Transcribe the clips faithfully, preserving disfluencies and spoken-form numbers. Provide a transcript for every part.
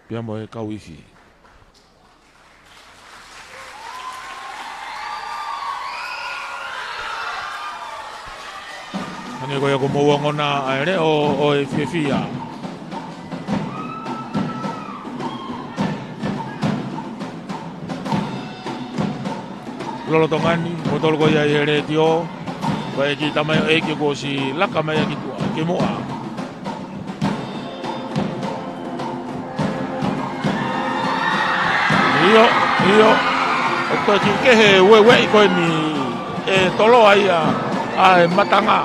pea mo e kau ifi. Hangē ko ia ko e mou ongona ʻa e leʻo ʻo e fiefia. Lolotonga ni, kimoutolu ko ia ʻi he letiō, ko e kiʻi tamaioʻeiki kuo ʻosi laka mai ʻa ki tuʻa, ki muʻa. ʻIo, ʻio. ʻOku toe kiʻi kehe ueueʻi ko eni ʻe Toloa ia ʻa e matanga.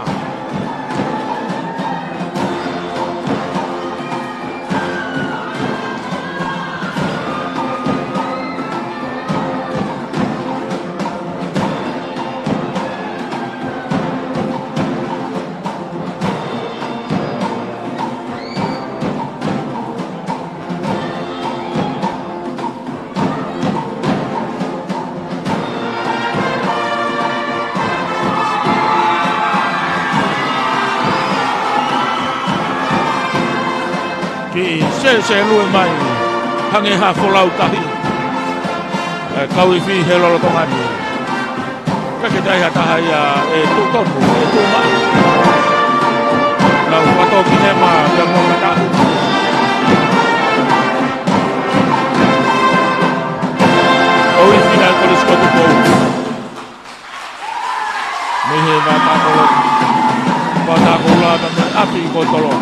Kiʻi sēsēlue mai, hangē ha folau tahi. ʻE kau ifi he lolotonga ni. Ka ke tai ha taha ia ʻe tuʻu tonu, ʻe tuʻu maʻu. Nau fato ki hema, pea mo e mataʻu. ʻOku ifi ʻa e Kolisi ko Tupou. Mei he vātākolo. Vātākolo la pea mo e ʻapi ko Toloa.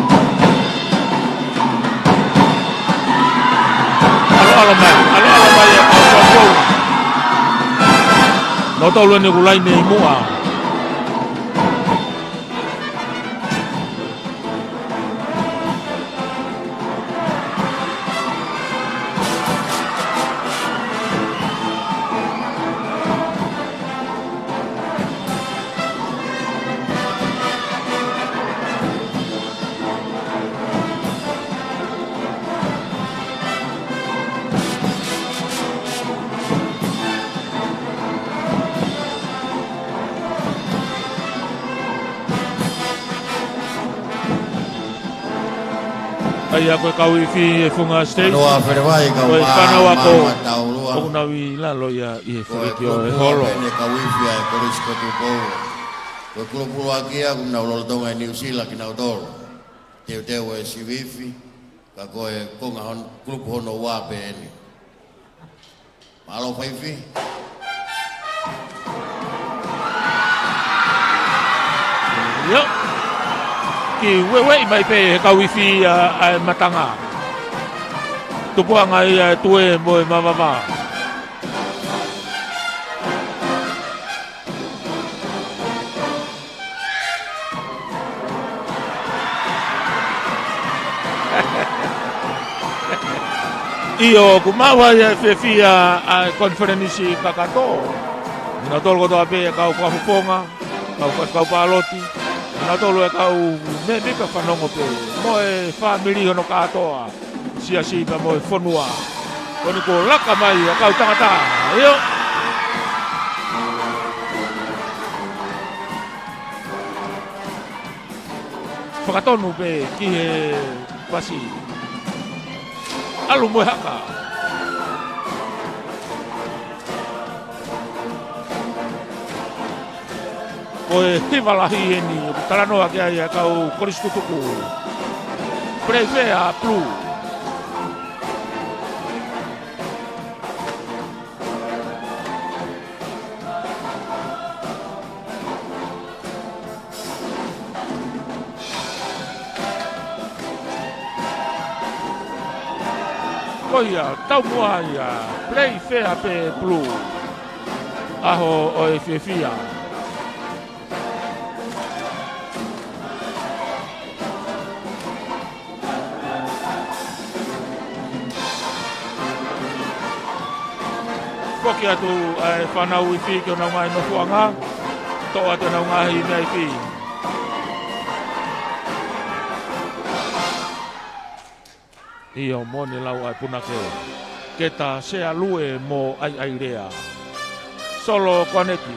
ʻAloʻalo mai, ʻaloʻalo mai ʻa e kau Tupou. Nau tolu eni ʻoku laine ʻi muʻa. ʻA ia ko e kau ifi ʻi he funga stage. Fanua Felevai, kau Ko e mā, fānau ako. Mā, mā, taulua. ʻOku nau ʻi lalo ia ʻi he Ko e feleti ʻo e kulupu holo. Pē eni kau ifi ʻa e Kolisi ko Tupou. Ko e kulupu ʻuluaki ia, ʻoku nau lolotonga ʻi New Zealand kinautolu. Teuteu ʻe Sivifi, ka ko e konga hon-, kulupu hono ua pē eni. Mālō faifi. ʻIo. Kiʻi ueueʻi mai pē he kau ifi ʻa, ʻa e matanga. Tupuʻanga ia ʻa e tue mo e mavava. ʻIo, ʻoku maʻu ai ʻa e fiefia ʻa e konifelenisi kakato. Nautolu kotoa pē ʻa e kau fakafofonga, kau fasikau pāloti, nautolu ʻa e kau mēmipa fanongo pē, mo e fāmili hono kātoa. Siasi pea mo e fonua. Ko eni kuo laka mai ʻa e kau tangata. ʻIo. Fakatonu pē ki he pasi. ʻAlu mo e haka. Ko e hiva lahi eni, ʻoku talanoa ki ai ʻa e kau Kolisi Tutuku. Playfair Blue. Ko ia, taumuʻa ia, Playfair pē Blue. ʻAho ʻo e fiefia. Foki atu ʻa e fānau ifi ki honau ngaahi nofoʻanga, toʻo atu ʻenau ngaahi meʻa ifi. ʻIo, moʻoni lau ʻa e punake. Ke ta sea lue mo ʻaiʻai lea. Solo Kuaneti.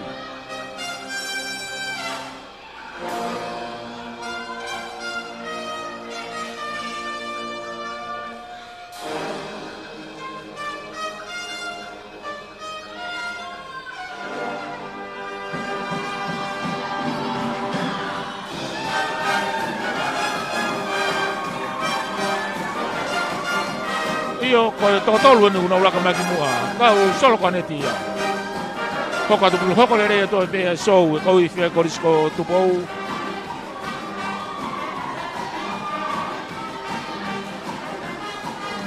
ʻIo, ko e toko tolu eni ʻoku nau laka mai ki muʻa. Kau Solo Kaneti ia. Hoko atu pulu, hoko lelei atu pē ʻa e sou ʻa e kau ifi ʻa e Kolisi ko Tupou.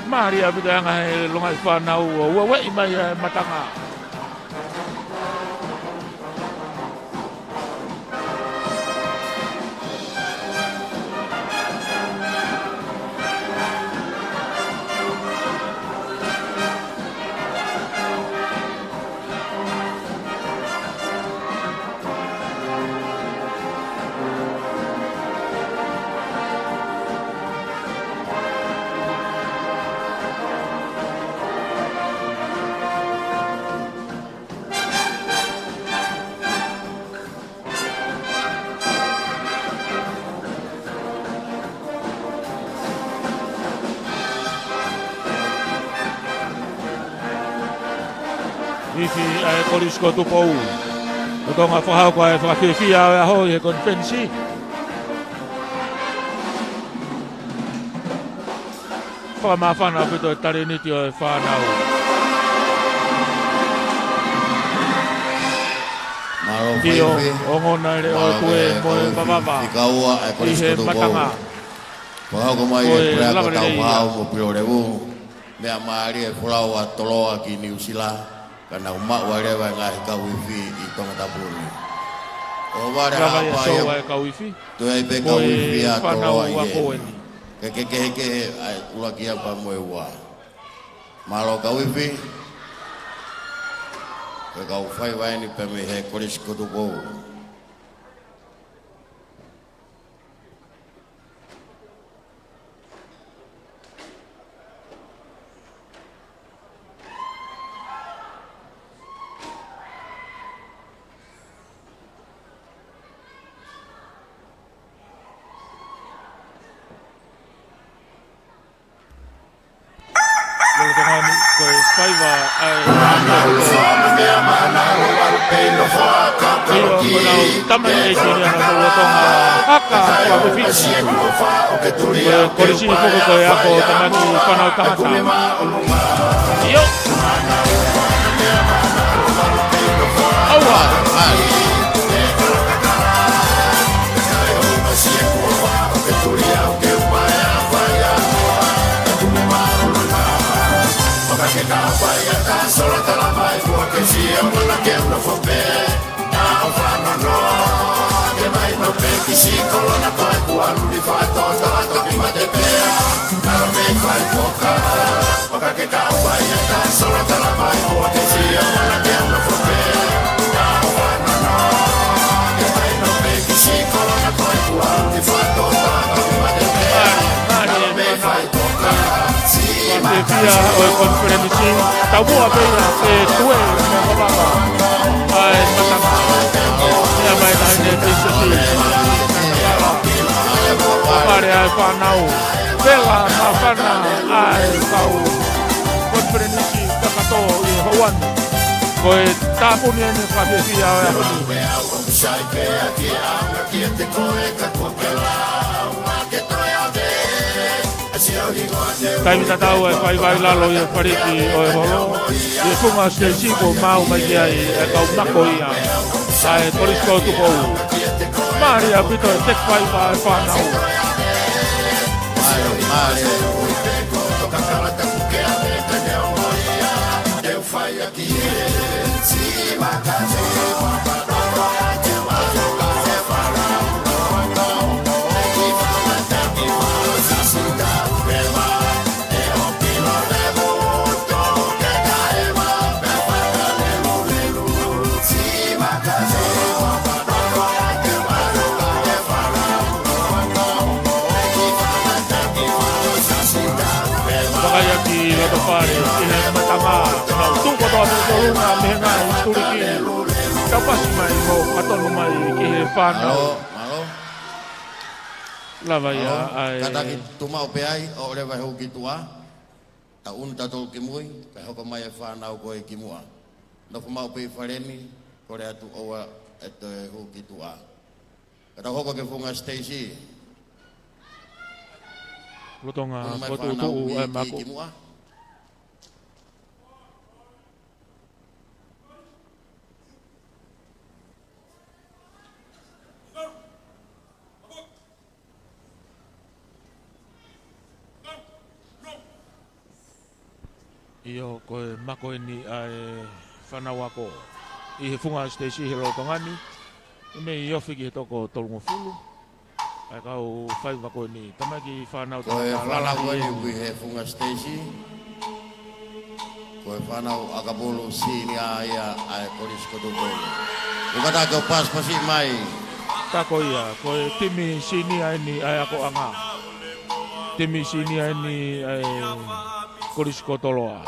Mālie ʻaupito e anga he longaʻi fānau ʻo ueʻi mai ʻa e matanga. Ifi ʻa e Kolisi ko Tupou. Ko e toʻonga fakahoko ʻa e fakafiefia ʻo e ʻaho ʻi he konifelenisi. Fakamāfana ʻaupito e talēniti ʻo e fānau. Mālō ʻIo, faifi. Ongona e leʻo Mālō ʻOtua e mo e kau ifi mavava fika ua ʻa e ʻi Kolisi he ko Tupou. Matanga. Fakahoko mai ʻe Ko e Black lava ʻo lelei ia. Tauhau mo Pilolevu. Meʻa mālie e folau ʻa Toloa ki Niu Sila. Ka nau maʻu ai leva e ngaahi kau ifi ʻi Tongatapu ni. ʻO vale Lava ia hapa sou ia. ʻA e kau ifi. Toe ai pē Mo kau e ifi ʻa fānau Toloa ʻi ʻa heni. Ko eni. Ke, ke, ke, ke, ʻa e ʻuluaki ia pea mo e ua. Mālō kau ifi. Ko e kau faiva eni pē mei he Kolisi ko Tupou. Lolotonga ni ko e faiva ʻa e ʻIo, ko nau tama e kini ana ko lolotonga haka kua pefisi. Ko e Kolisi foki ko e ako tamaki fānau tangata. ʻIo. ʻAua, ai. Mālie, mālie. Ko e fiefia ʻo e konifelenisi, taumuʻa pē ia ke tue mo e mavava ʻa e matanga. Ia mai taʻahine Princess. Mālie ʻa e fānau. Vela māfana ʻa e kau konifelenisi kakato ʻi he houa ni. Ko e tāpuni eni fakafiefia ʻo e ʻaho ni. Taimi tatau e faiva ʻi lalo ʻi he faliki ʻo e holo. ʻI he funga siteisi kuo maʻu mai ki ai e kau mako ia ʻa e Kolisi ko Tupou. Mālie ʻaupito e teki faiva e fānau. Mālie, mālie. Vakaiaki loto fale, ʻi he matanga, nau tuʻu kotoa pē tolunga mei he ngaahi tuliki. Kapasi mai mo katonu mai ki he fānau. Mālō, mālō. Lava ia, mālō. ʻAi. Kātaki tuʻu maʻu pē ai, ʻo leva he hū ki tuʻa. Tau ʻunu tautolu ki mui, kae hoko mai e fānau ko ē ki muʻa. Nofo maʻu pē ʻi fale ni, kole atu ʻoua ʻe toe hū ki tuʻa. Ka tau hoko ki he funga siteisi. Lolotonga ʻunu mai fokotuʻutuʻu fānau ʻi, e ki, mako. Ki muʻa. ʻIo, ko e mako eni ʻa e fānau ako ʻi he funga siteisi he lolotonga ni. ʻE mei ofi ki he toko tolungofulu ʻa e kau faiva ko eni. Tamaiki fānau Ko e tangata fānau lalahi ko eni eni. ʻoku ʻi he funga siteisi. Ko e fānau ʻakapulu sīnia ia ʻa e Kolisi ko Tupou. ʻOku ʻatā ke u pasipasi mai. Tā ko ia, ko e timi sīnia eni ʻa e akoʻanga. Timi sīnia eni ʻa e Kolisi ko Toloa.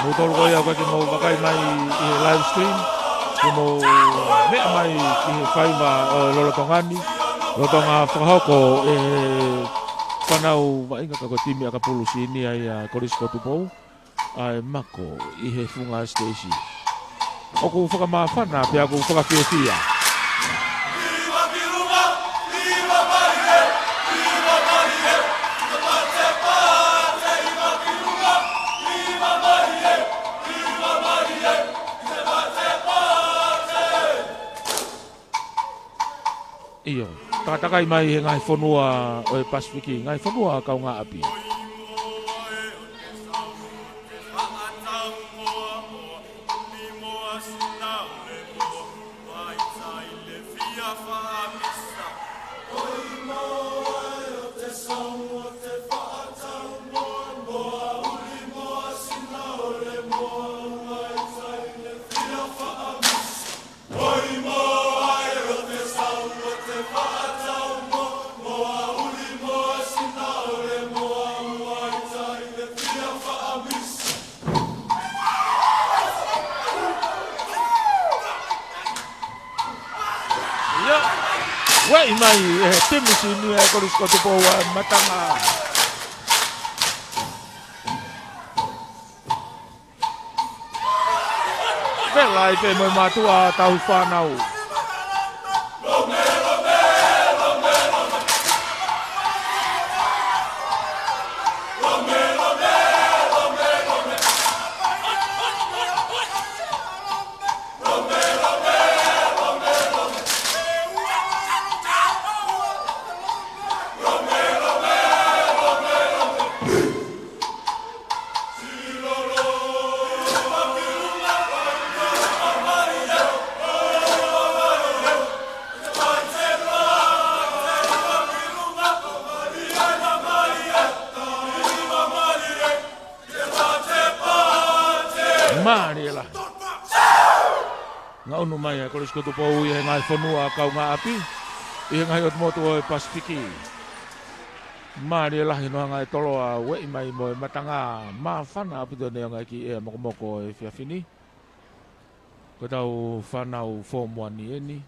Mou tolu ko ia ʻoku ʻikai ke mou vakai mai ʻi he live stream, ke mou meʻa mai ki he faiva ʻo e lolotonga ni, lolotonga fakahoko ʻe he fānau vaʻinga ka ko e timi ʻakapulu sīnia ia Kolisi ko Tupou, ʻa e mako ʻi he funga siteisi. ʻOku fakamāfana pea ʻoku fakafiefia. ʻIo, takatakai mai he ngaahi fonua ʻo e Pasifiki, ngaahi fonua kaungāʻapi. ʻIo, ueʻi mai ʻe he timi sīnia ʻa e Kolisi ko Tupou ʻa e matanga. Vela ai pē mo e mātuʻa tauhi fānau. Mālie lahi. Ngaʻunu mai ʻa e Kolisi ko Tupou ʻi he ngaahi fonua kaungāʻapi, ʻi he ngaahi ʻotu motu ʻo e Pasifiki. Mālie lahi noa ngai Toloa, ueʻi mai mo e matanga, māfana ʻaupito ʻene ʻaonga ki he mokomoko ʻo e efiafi ni. Ko ʻetau fānau Form One eni.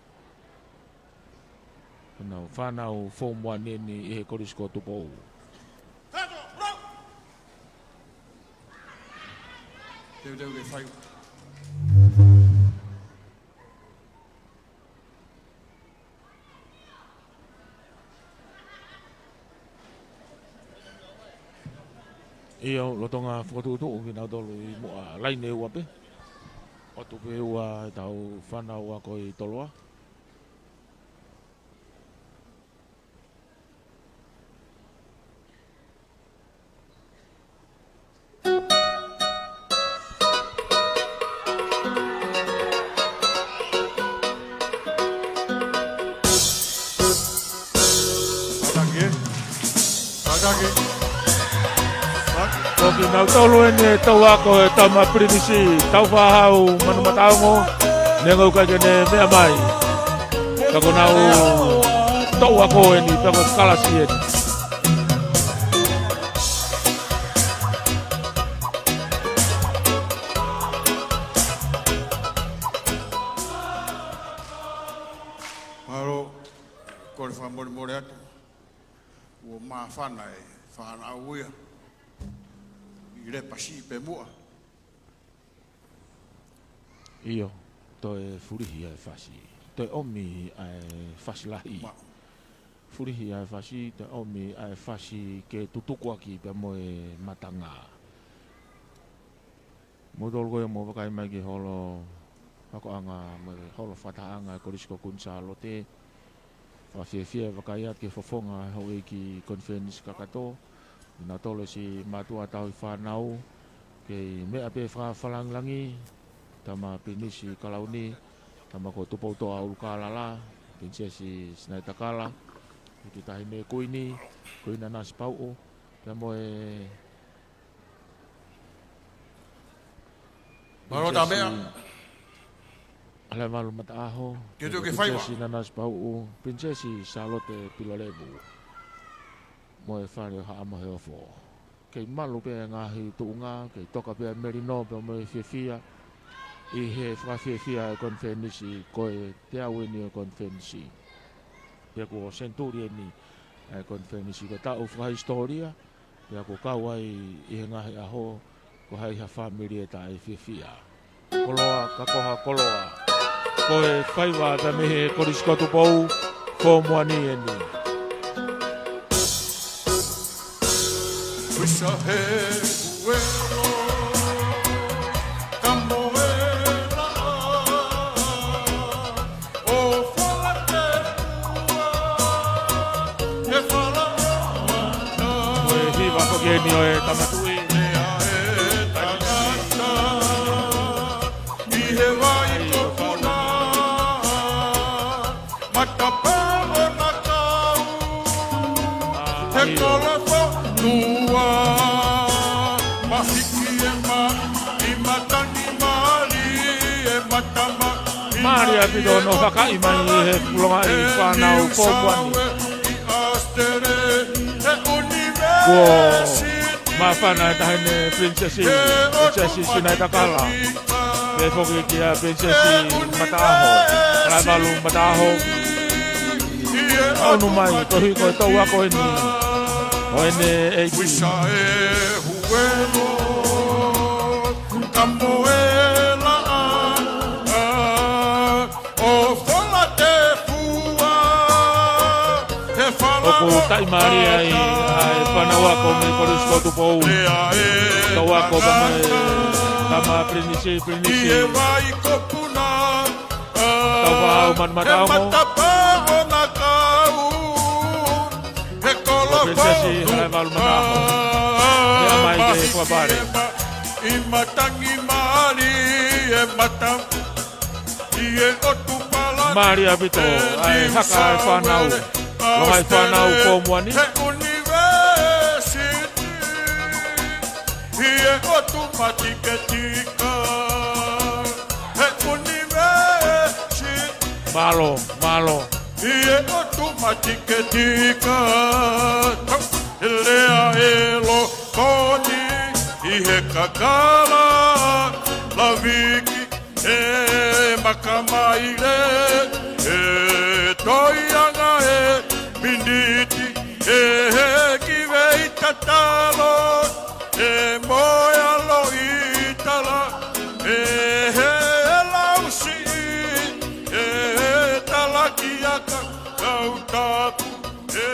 Fānau, fānau Form One eni ʻi he Kolisi ko Tupou. Teuteu ke fai. ʻIo, lolotonga fokotuʻutuʻu kinautolu ʻi muʻa, laine ua pē. ʻOatu pē ua ʻetau fānau ako ʻi Toloa. Fakaki, ē? Fakaki. Fak- Ko kinautolu eni ʻe tau ako ʻe Tama Pilinisi, Taufaʻāhau Manumataongo, neongo ʻoku ʻikai ke ne meʻa mai. Ka ko ʻenau tau ako eni, pea ko e kalasi eni. Mālō, kole fakamolemole atu. Kuo māfana e fānau ia ʻi he lepa siʻi pē muʻa. ʻIo, toe fulihi ʻa e fasi. Toe ʻomi ʻa e fasi lahi. Ma- Fulihi ʻa e fasi, toe ʻomi ʻa e fasi ke tutukuaki pea mo e matanga. Mou tolu ko ia mou vakai mai ki he holo akoʻanga mo e holo fakatahaʻanga ʻa e Kolisi ko Kuini Sālote. Fakafiefia e vakai atu ki he fofonga ʻo e houʻeiki konifelenisi kakato. ʻI nautolu e siʻi mātuʻa tauhi fānau, kei meʻa pē fakalāngilangi, Tama Pilinisi Kalauni, Tama ko Tupoutoʻa ʻUlukālala, Pilinisesi Sinaitakala, ʻEiki Taʻahine Kuini, Kuini Nanasipauʻu, pea mo e Mālō Taʻameʻa. Pilinisesi Halaevalu Mataʻaho, Ke tuku ke faiva. Pilinisesi Nanasipauʻu, Pilinisesi Sālote Pilolevu, mo e fale ʻo Haʻa Moheofo. Kei malu pē ngaahi tuʻunga, kei toka pē melino pea mo e fiefia ʻi he fakafiefia e konifelenisi ko e teau eni ʻo e konifelenisi. Pea kuo senituli eni ʻa e konifelenisi, ko e taʻu fakahisitōlia, pea kuo kau ai ʻi he ngaahi ʻaho, ko hai ha fāmili ʻe taʻefiefia. Koloa, kakoha koloa. Ko e faiva pē mei he Kolisi ko Tupou, Foomu One eni. Wisa he uelo, ka moela, ʻo Fola Tefua, he fala ʻo Mata. Ko e hiva ko eni ʻo e Tama Tuʻi. Lea e tangata, ʻi he vai ko Puna, matapā ʻo Nakau, he kolofonua, mahiki e ma, ʻi matangi mali e matama. Mālie ʻaupito hono fakaʻi mai ʻe he longaʻi fānau Foomu One. Kuo māfana e Taʻahine Pilinisesi, Pilinisesi Sinaitakala. Pea foki kia Pilinisesi Mataʻaho, Halaevalu Mataʻaho. ʻOku ʻunu mai, koeʻuhi ko e tau ako eni ʻo ʻene ʻeiki. Wisa he uelo, ka moela, ʻo Fola Tefua, he fala ʻo Mata. ʻOku taʻimālie ai ʻa e fānau ako mei Kolisi ko Tupou. Lea e tau ako pea mei tangata, Tama Pilinisi, Pilinisi. ʻI he vai ko Puna, Taufaʻāhau Manumataongo. He matapā ʻo Nakau, he kolofonua. Pilinisesi Halaevalu Mataʻaho. Meʻa mai ke kuapale. ʻI matangi mali e mata. ʻI he ʻotu pala. Mālie ʻaupito ʻa e haka ʻa e fānau. Longaʻi fānau Foomu One. He ʻunivēsiti. ʻI he ʻotu matiketika. He ʻunivēsiti. Mālō, mālō. ʻI he ʻotu matiketika. He lea ʻe Lokoni ʻi he kakala, Laviki ʻe Makamaile, ʻe Toianga ʻe Miniti, ʻe he Kivei Tatalo, ʻe Moealoʻitala, ʻe he Lausiʻi, ʻe Talakiaka, Kautapu, ʻe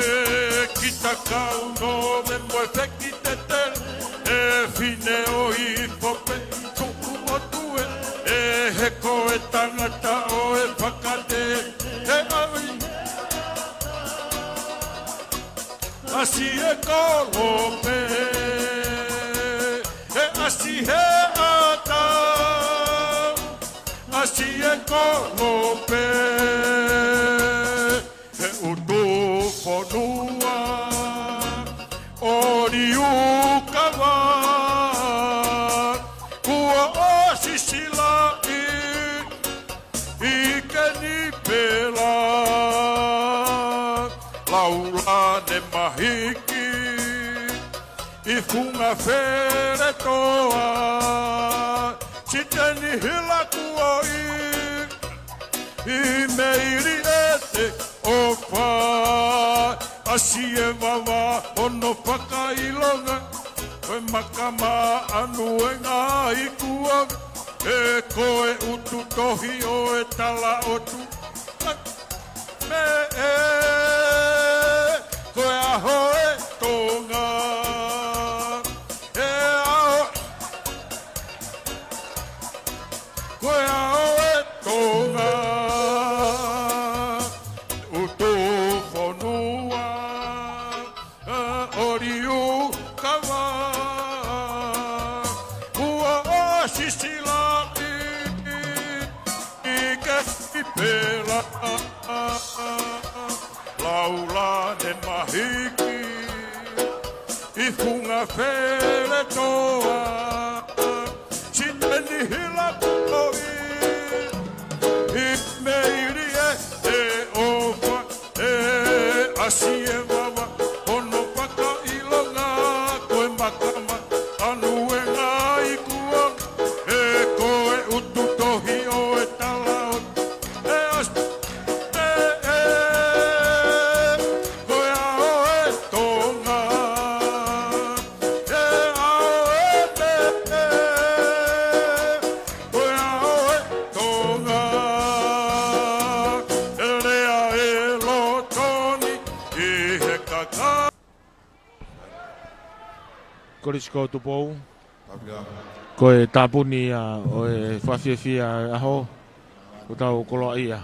Kitakau, Nove mo e Feki Tetele, ʻe Fineʻoifo pē, Tuʻu ʻOtua, ʻe he ko e tangata ʻo e fakate, ʻe ʻavi. ʻAsi e kolope, ʻe ʻasi he ʻatā, ʻasi e kolope, he ʻutufonua ʻo Liukava, kuo ʻosi silaʻi ʻi Kenipela, Laulane Mahiki ʻi Funga Feletoa, Siteni Hilakuoʻi ʻi Meili ʻEte ʻOfa, ʻasi e vava hono fakaʻilonga, ko e Makamaʻanu e ngaahi kuonga, He ko e utu tohi ʻo e tala ʻo Tuʻa, meʻe, ko e ʻaho ʻo e Tonga. He ʻaho, ko e ʻaho ʻo e Tonga. Utu fonua ʻo Liukava, ua ʻo Sisilaʻi, ʻi ke i pela, Laulane Mahiki, ʻi Funga Feletoa, Sineni Hilapoʻi, ʻi Meili e te ofa, e ʻasi e vava, hono fakaʻilonga, ko e makama, anu e ngaahi kuonga, he ko e utu tohi ʻo e tala ʻo e ʻasi, e, e, ko e ʻaho ʻo e Tonga. He ʻaho ʻo e meʻe, ko e ʻaho ʻo e Tonga. E lea e loto ni ʻi he kakai. Kolisi ko Tupou. Ko e tāpuni ia ʻo e fakafiefia ʻaho, ko tau koloaʻia.